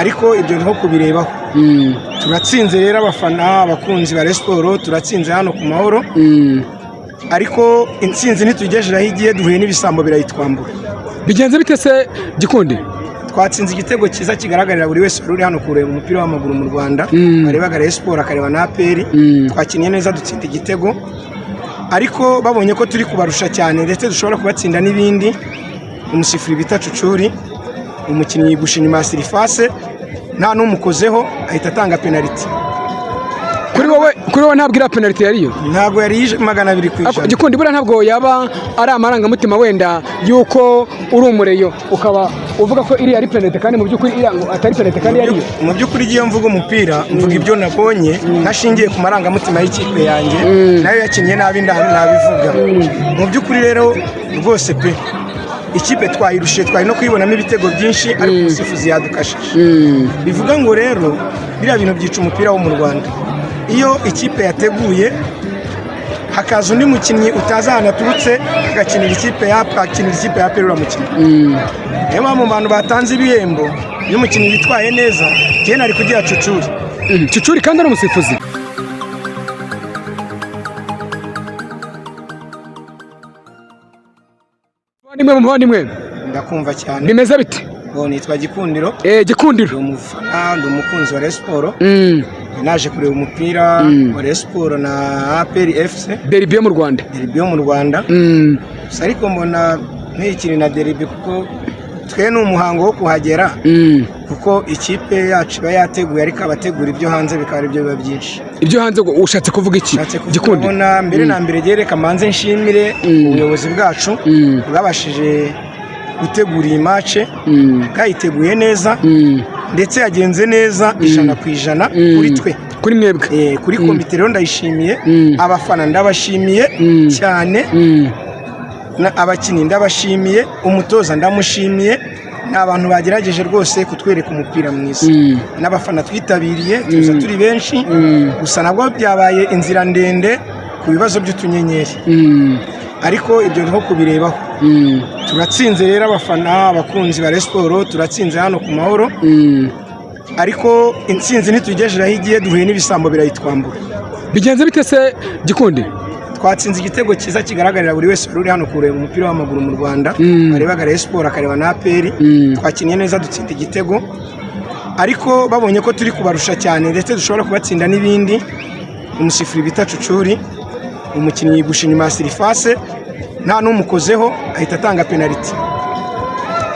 Ariko ibyo nko kubirebaho. Turatsinze rero abafana, abakunzi ba Rayon Sports, turatsinze hano ku Mahoro. Ariko intsinzi ntituyigejeje aho igiye, duhuye n'ibisambo birayitwambura. Bigenze bite se, Gikundi? Twatsinze igitego cyiza kigaragarira buri wese wari uri hano kureba umupira w'amaguru mu Rwanda, arebaga Rayon Sports akareba na APR. Twakinnye neza dutsinda igitego, ariko babonye ko turi kubarusha cyane ndetse dushobora kubatsinda n'ibindi. Umusifuri bita Cucuri, umukinnyi yigusha inyuma ya surface nta n'umukozeho, ahita atanga penaliti. Kuri wowe ntabwo iriya penaliti yariyo? Ntabwo yari yije 200 ku ijana. Gikundi, buriya ntabwo yaba ari amarangamutima wenda y'uko uri umureyo, ukaba uvuga ko iriya ari penaliti kandi mu by'ukuri iriya ngo atari penaliti kandi yariyo? Mu by'ukuri iyo mvuga umupira mvuga ibyo nabonye ntashingiye ku marangamutima y'ikipe yanjye. Nayo yakinnye nabi nabivuga. Mu by'ukuri rero rwose pe, ikipe twayirushije, twari no kuyibonamo ibitego byinshi, ariko umusifuzi yadukashije. Bivuga ngo rero biriya bintu byica umupira wo mu Rwanda. Iyo ikipe yateguye hakaza undi mukinnyi utazi ahantu aturutse agakinira ikipe ya APR, uramukina. Niyo mpamvu mu bantu batanze ibihembo, iyo umukinnyi yitwaye neza, njyewe nari kugira Cucuri. Cucuri kandi ari umusifuzi. Muvandimwe, muvandimwe. Ndakumva cyane. Bimeze bite? Ngo nitwa Gikundiro. Gikundiro. Ndi umufana, ndi umukunzi wa Rayon Sports. Naje kureba umupira wa Rayon Sports na APR FC. Derby yo mu Rwanda. Derby yo mu Rwanda. Gusa ariko mbona ntikiri na derby, kuko twe ni umuhango wo kuhagera, kuko ikipe yacu iba yateguye, ariko abategura ibyo hanze bikaba aribyo biba byinshi. Ibyo hanze ngo ushatse kuvuga iki? Nshatse kuvuga, Gikundi? Urabona, mbere na mbere reka mbanze nshimire ubuyobozi bwacu bwabashije gutegura iyi match, bwayiteguye neza, ndetse yagenze neza 100% kuri twe. Kuri mwebwe. Kuri komite rero ndayishimiye, abafana ndabashimiye cyane, abakinnyi ndabashimiye, umutoza ndamushimiye. Ni abantu bagerageje rwose kutwereka umupira mwiza, n'abafana twitabiriye tuza turi benshi. Gusa nabwo byabaye inzira ndende ku bibazo by'utunyenyeri, ariko ibyo nko kubirebaho. Turatsinze rero abafana, abakunzi ba Rayon Sports, turatsinze hano ku Mahoro. Ariko intsinzi ntituyigejeje aho igiye, duhuye n'ibisambo birayitwambura. Bigenze bite se, Gikundi? Twatsinze igitego cyiza kigaragarira buri wese wari uri hano kureba umupira w'amaguru mu Rwanda, arebaga Rayon Sports akareba na APR. Twakinnye neza dutsinda igitego, ariko babonye ko turi kubarusha cyane ndetse dushobora kubatsinda n'ibindi. Umusifuri bita Cucuri, umukinnyi yigusha inyuma ya surface nta n'umukozeho, ahita atanga penaliti.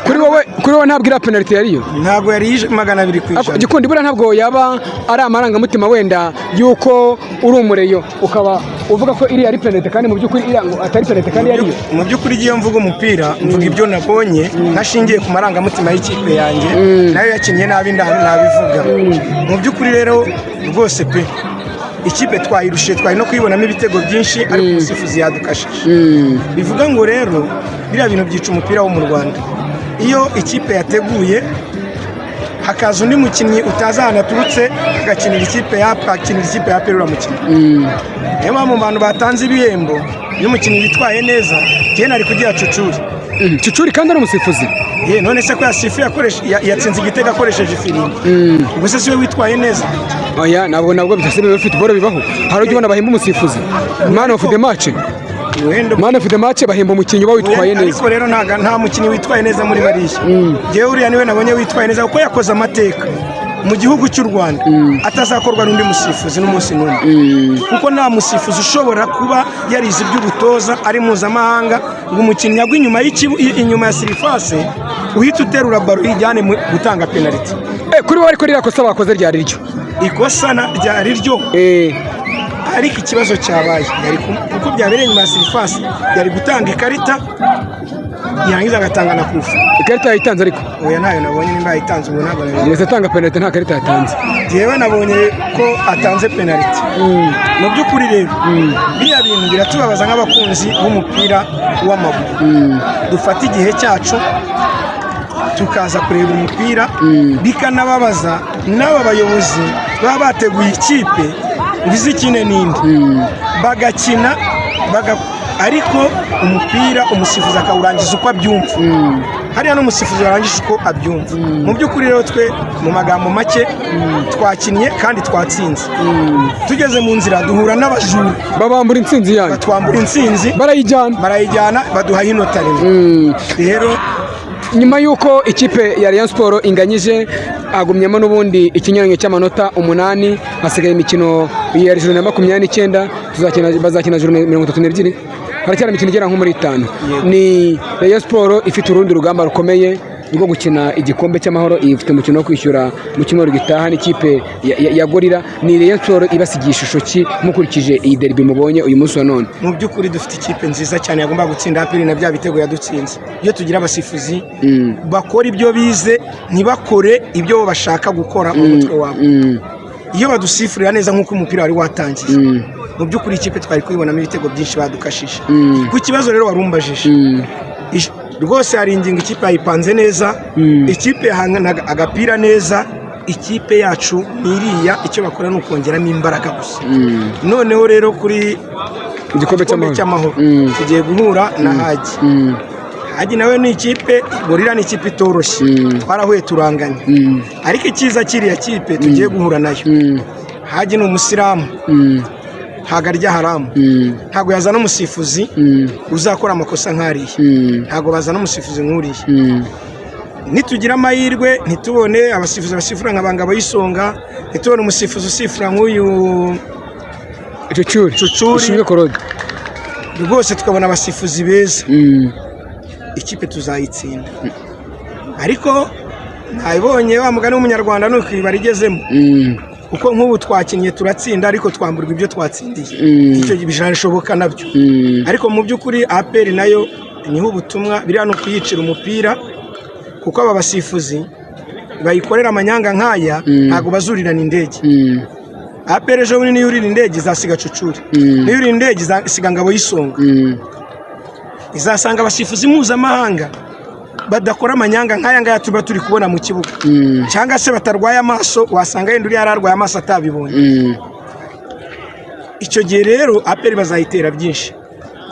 Kuri wowe ntabwo iriya penaliti yariyo? Ntabwo yari yije 200 ku ijana. Gikundi, buriya ntabwo yaba ari amarangamutima wenda y'uko uri umureyo, ukaba uvuga ko iriya ari penaliti kandi mu by'ukuri iriya ngo atari penaliti kandi yariyo? Mu by'ukuri iyo mvuga umupira mvuga ibyo nabonye ntashingiye ku marangamutima y'ikipe yanjye. Nayo yakinnye nabi nabivuga. Mu by'ukuri rero rwose pe, ikipe twayirushije, twari no kuyibonamo ibitego byinshi, ariko umusifuzi yadukashije. Bivuga ngo rero biriya bintu byica umupira wo mu Rwanda. Iyo ikipe yateguye hakaza undi mukinnyi utazi ahantu aturutse agakinira ikipe ya APR, uramukina. Niyo mpamvu mu bantu batanze ibihembo, iyo umukinnyi yitwaye neza, njyewe nari kugira Cucuri. Cucuri kandi ari umusifuzi. Ye, none se ko yasifuye yatsinze igitego akoresheje ifirimbi, ubwo se siwe witwaye neza? Oya, ntabwo bitase muri football bibaho. Hari ujya ubona bahemba umusifuzi man of the match. Wenda. Man of the match bahemba umukinnyi uba witwaye neza. Ariko rero nta mukinnyi witwaye neza muri bariya. Njyewe uriya niwe nabonye witwaye neza, kuko yakoze amateka mu gihugu cy'u Rwanda atazakorwa n'undi musifuzi n'umunsi n'umwe, kuko nta musifuzi ushobora kuba yarize iby'ubutoza ari mpuzamahanga ngo umukinnyi agwe inyuma ya surface, uhite uterura ballon uyijyane mu gutanga penaliti. Kuri wowe ariko ririya kosa bakoze ryari ryo? Ikosa ryari ryo, ariko ikibazo cyabaye kuko byabereye inyuma ya surface, yari gutanga ikarita yarangiza agatanga na kufa. Ikarita yayitanze ariko? Oya, ntayo nabonye. Nimba yayitanze ubu ntabwo nabonye. Yahise atanga penaliti, nta karita yatanze. Njyewe nabonye ko atanze penaliti. Mu by'ukuri rero biriya bintu biratubabaza nk'abakunzi b'umupira w'amaguru. Dufata igihe cyacu tukaza kureba umupira, bikanababaza n'aba bayobozi baba bateguye ikipe ngo izikine n'indi, bagakina ariko umupira umusifuzi akawurangiza uko abyumva. Hariya n'umusifuzi warangije uko abyumva. Mu by'ukuri rero, twe mu magambo make, twakinnye kandi twatsinze. Tugeze mu nzira duhura n'abajura. Babambura intsinzi yanyu. Batwambura intsinzi. Barayijyana. Barayijyana, baduha inota rimwe rero. Nyuma y'uko ikipe ya Rayon Sport inganyije, agumyemo n'ubundi ikinyuranyo cy'amanota 8. Hasigaye imikino ya journée 29, tuzakina, bazakina journée 32, haracyari imikino igera nko muri itanu. Ni Rayon Sport ifite urundi rugamba rukomeye rwo gukina igikombe cy'amahoro. Ifite umukino wo kwishyura mu cyumweru gitaha n'ikipe ya Gorilla. Ni Rayon Sport ibasigiye ishusho ki mukurikije iyi derby mubonye uyu munsi wa none? Mu by'ukuri dufite ikipe nziza cyane yagomba gutsinda APR na bya bitego yadutsinze. Iyo tugira abasifuzi bakora ibyo bize, ntibakore ibyo bo bashaka gukora mu mutwe wabo, iyo badusifurira neza nk'uko umupira wari watangiye, mu by'ukuri ikipe twari kuyibonamo ibitego byinshi badukashije. Ku kibazo rero warumbajije, rwose hari ingingo, ikipe yayipanze neza, ikipe yahanganaga agapira neza. Ikipe yacu ni iriya, icyo bakora ni ukongeramo imbaraga gusa. Noneho rero kuri igikombe igikombe cy'amahoro, cy'amahoro, tugiye guhura na Haji. Haji nawe ni ikipe, Gorilla ni ikipe itoroshye, twarahuye turanganya. Ariko icyiza cy'iriya kipe tugiye guhura nayo, Haji ni umusilamu, ntabwo arya haramu. Ntabwo yazana umusifuzi uzakora amakosa nk'ariya. Ntabwo bazana umusifuzi nk'uriya. Nitugira amahirwe ntitubone abasifuzi basifura nka Bangabo y'Isonga, ntitubone umusifuzi usifura nk'uyu Cucuri. Cucuri. Ishimwe Korode. Rwose tukabona abasifuzi beza, ikipe tuzayitsinda. Ariko ntabibonye, wa mugani w'umunyarwanda ni ukwibara igezemo, kuko nk'ubu twakinnye turatsinda, ariko twamburwa ibyo twatsindiye. Icyo birashoboka nabyo. Ariko mu by'ukuri APR nayo niho ubutumwa, biriya ni ukuyicira umupira, kuko aba basifuzi bayikorera amanyanga nk'aya ntabwo bazurirana indege. APR ejo bundi niyo urira indege izasiga Cucuri, niyo urira indege izasiga Ngabo y'Isonga, izasanga abasifuzi mpuzamahanga badakora amanyanga nk'aya ngaya tuba turi kubona mu kibuga, cyangwa se batarwaye amaso. Wasanga yenda uriya yararwaye amaso atabibonye. Icyo gihe rero APR bazayitera byinshi,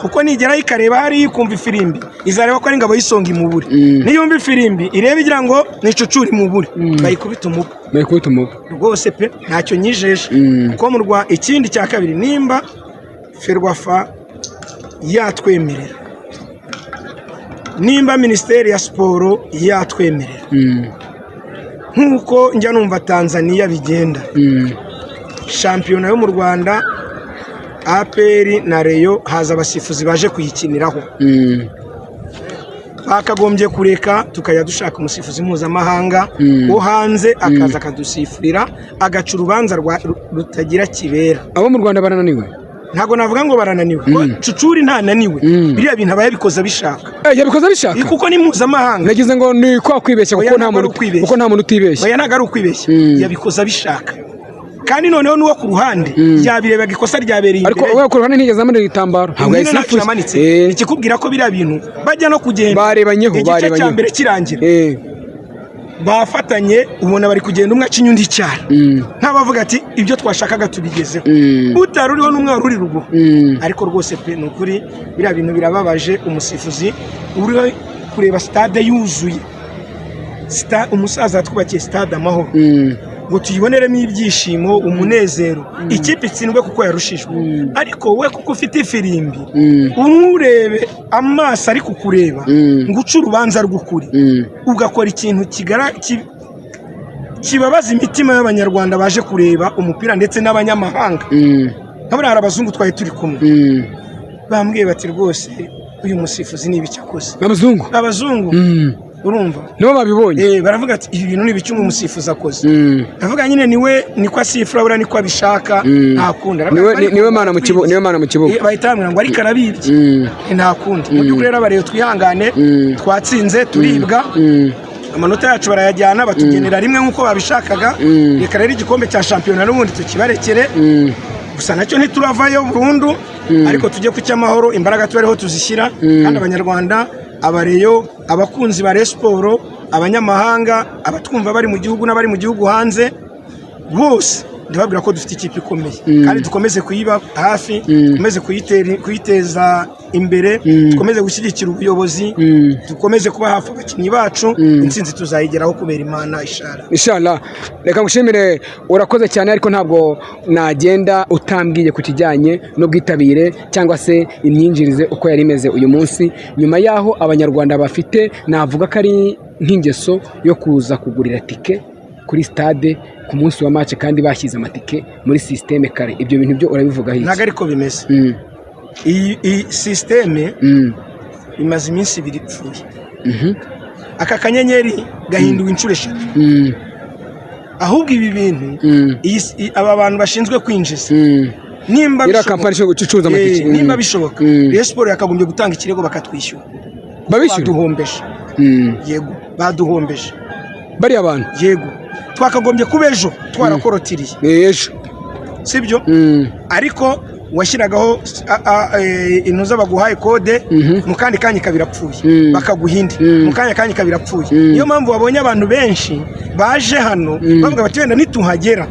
kuko nigeraho ikareba hariya ikumva ifirimbi, izareba ko ari Ingabo y'Isonga imubure. Niyumva ifirimbi irebe igira ngo ni Cucuri imubure, bayikubita umubu. Bayikubita umubu. Rwose pe, ntacyo nyijeje. Kuko mu Rwa ikindi cya kabiri, nimba FERWAFA yatwemerera, nimba Minisiteri ya Siporo yatwemerera, nk'uko njya numva Tanzaniya bigenda, shampiyona yo mu Rwanda, APR na Rayon, haza abasifuzi baje kuyikiniraho, bakagombye kureka tukajya dushaka umusifuzi mpuzamahanga wo hanze, akaza akadusifurira, agaca urubanza rutagira kibera. Abo mu Rwanda barananiwe? Ntabwo navuga ngo barananiwe, kuko Cucuri ntananiwe. Biriya bintu aba yabikoze abishaka. Eh, yabikoze abishaka. Kuko ni mpuzamahanga. Nagize ngo ni kwa kwibeshya, Oya, kuko nta ntabwo ari muntu ukwibeshya. kuko nta muntu utibeshya. Oya, ntabwo ari ukwibeshya. Yabikoze abishaka, kandi noneho n'uwo ku ruhande yabirebaga ikosa ryabereye Ariko imbere. we ku ruhande ntigeze amanura igitambaro, ntabwo Nyine ntacyo yahise yamanitse. Ikikubwira ko biriya bintu bajya no kugenda Barebanyeho, igice cya barebanyeho. mbere kirangira, bafatanye, ubona bari kugenda umwe acinya undi icyara, nk'abavuga ati ibyo twashakaga tubigezeho. Utari uriho n'umwe wari uri ruguru. Ariko rwose pe, ni ukuri biriya bintu birababaje. Umusifuzi uri kureba stade yuzuye, umusaza yatwubakiye Stade Amahoro ngo tuyiboneremo ibyishimo, umunezero, ikipe itsindwe kuko yarushijwe. Ariko we kuko ufite ifirimbi, nturebe amaso ari kukureba, ngo uce urubanza rw'ukuri, ugakora ikintu kibabaza imitima y'abanyarwanda baje kureba umupira ndetse n'abanyamahanga. Nkabona hari abazungu twari turi kumwe, bambwiye bati rwose uyu musifuzi ni ibiki akoze. Abazungu? Abazungu. Urumva? Nibo babibonye. Baravuga ati ibi bintu ni ibiki umusifuzi akoze? Ndavuga nyine niwe niko asifura, buriya niko abishaka, nta kundi. Aravuga Niwe ati, niwe mana mu kibuga, niwe mana mu kibuga. Bahita bambwira ngo ariko arabibye. Nta kundi. Mu by'ukuri rero abareba, twihangane. Twatsinze turibwa, amanota yacu barayajyana, batugenera rimwe nk'uko babishakaga. Reka rero igikombe cya shampiyona n'ubundi tukibarekere. Gusa nacyo ntituravayo burundu, ariko tujye ku cy'amahoro, imbaraga tuba ariho tuzishyira. Kandi abanyarwanda, abareyo, abakunzi ba Rayon Sport, abanyamahanga, abatwumva bari mu gihugu n'abari mu gihugu hanze bose, ndababwira ko dufite ikipe ikomeye, kandi dukomeze kuyiba hafi, dukomeze kuyiteza imbere, dukomeze gushyigikira ubuyobozi, dukomeze kuba hafi abakinnyi bacu. Intsinzi tuzayigeraho kubera Imana, ishara. Inshallah. Reka ngushimire, urakoze cyane, ariko ntabwo nagenda utambwiye ku kijyanye n'ubwitabire cyangwa se imyinjirize uko yari imeze uyu munsi, nyuma y'aho Abanyarwanda bafite, navuga ko ari nk'ingeso yo kuza kugurira tike kuri stade ku munsi wa match kandi bashyize amatike muri système kare. Ibyo bintu byo urabivugaho iki? Ntabwo ariko bimeze. Iyi système imaze iminsi 2 ipfuye. Aka kanyenyeri gahinduwe inshuro 3. Ahubwo ibi bintu, aba bantu bashinzwe kwinjiza, nimba Iriya bishoboka- kampani ishinzwe gucuruza amatike. Nimba bishoboka, Rayon Sport yakagombye gutanga ikirego bakatwishyura. Babishyura? Baduhombeje. Yego, baduhombeje. Bariya bantu? Yego, twakagombye kuba ejo twarakorotiriye. Ejo. Sibyo? Ariko washyiragaho intuza baguhaye kode, mu kandi kanya ikaba irapfuye, bakaguha indi, mu kanya kanya ikaba irapfuye. Niyo mpamvu wabonye abantu benshi baje hano bavuga bati: "Wenda nituhagera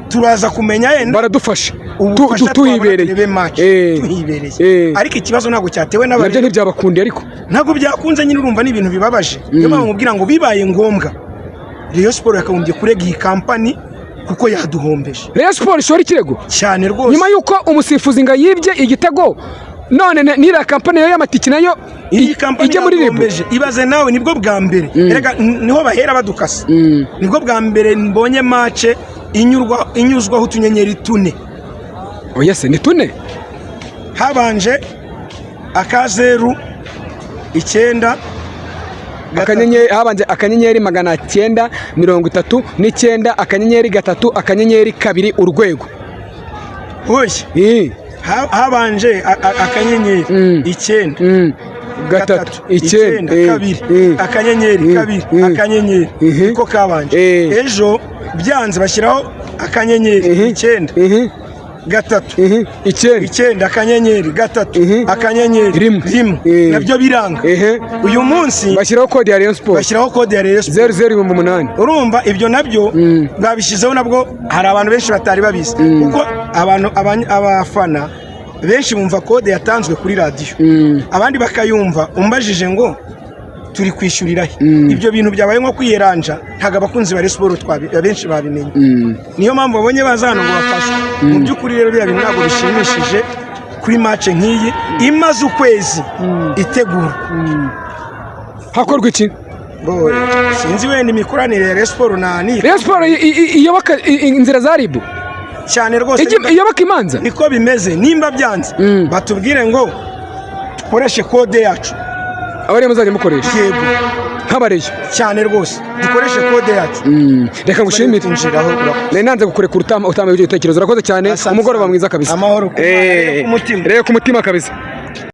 turaza kumenya yenda Baradufasha. ubufasha twabona, Tuhibereye. turebe match tuhibereye." Ariko ikibazo ntabwo cyatewe Nabyo n'abari ntibyabakundiye ariko. Ntabwo byakunze nyine, urumva ni ibintu bibabaje. Niyo mpamvu mubwira ngo bibaye ngombwa Rayon Sport yakagombye kurega iyi kampani kuko yaduhombeje. Rayon Sport ishora ikirego? Cyane rwose. Nyuma y'uko umusifuzi ngo yibye igitego, none n'iriya kampani nayo y'amatike nayo Iyi kampani ijya muri RIB. yaduhombeje. Ibaze nawe, nibwo bwa mbere. Erega niho bahera badukasa. Nibwo bwa mbere mbonye match inyurwa inyuzwaho utunyenyeri tune. Oya se, ni tune? Habanje akazeru 9 3. Akanyenyeri, habanje *939 *3 *2 urwego. Oya. Habanje akanyenyeri 9 3 9 2 akanyenyeri 2 akanyenyeri, niko kabanje. Ejo byanze bashyiraho akanyenyeri 9 3 9 9 akanyenyeri 3 akanyenyeri 1. 1. Nabyo biranga. Uyu munsi Bashyiraho kode ya Rayon Sport. Bashyiraho kode ya Rayon Sport. 0 0 8000. Urumva ibyo nabyo babishyizeho, nabwo hari abantu benshi batari babizi, kuko abantu abafana benshi bumva kode yatanzwe kuri radiyo, abandi bakayumva umbajije ngo turi kwishyurira he. Ibyo bintu byabaye nko kwiyeranja, ntabwo abakunzi ba Rayon Sport abenshi babimenye. Niyo mpamvu babonye baza hano ngo bafashwe. Mu by'ukuri rero biriya bintu ntabwo bishimishije kuri match nk'iyi imaze ukwezi itegura. Hakorwa iki? Bo, sinzi wenda imikoranire ya Rayon Sport na ni Rayon Sport iyoboka inzira za RIB? Cyane rwose. Iyoboka imanza? Niko bimeze. Nimba byanze, batubwire ngo dukoreshe kode yacu. Aba ariyo muzajya mukoresha? Yego. Nk'abareyo? Cyane rwose, dukoreshe kode yacu. Reka ngushimire. Twinjiraho, urakoze. Nari nanze kukurekura utama ibyo bitekerezo. Urakoze cyane. Asante Umugoroba sana. mwiza kabisa. Amahoro ku Mana, rero ku mutima. Rero ku mutima kabisa.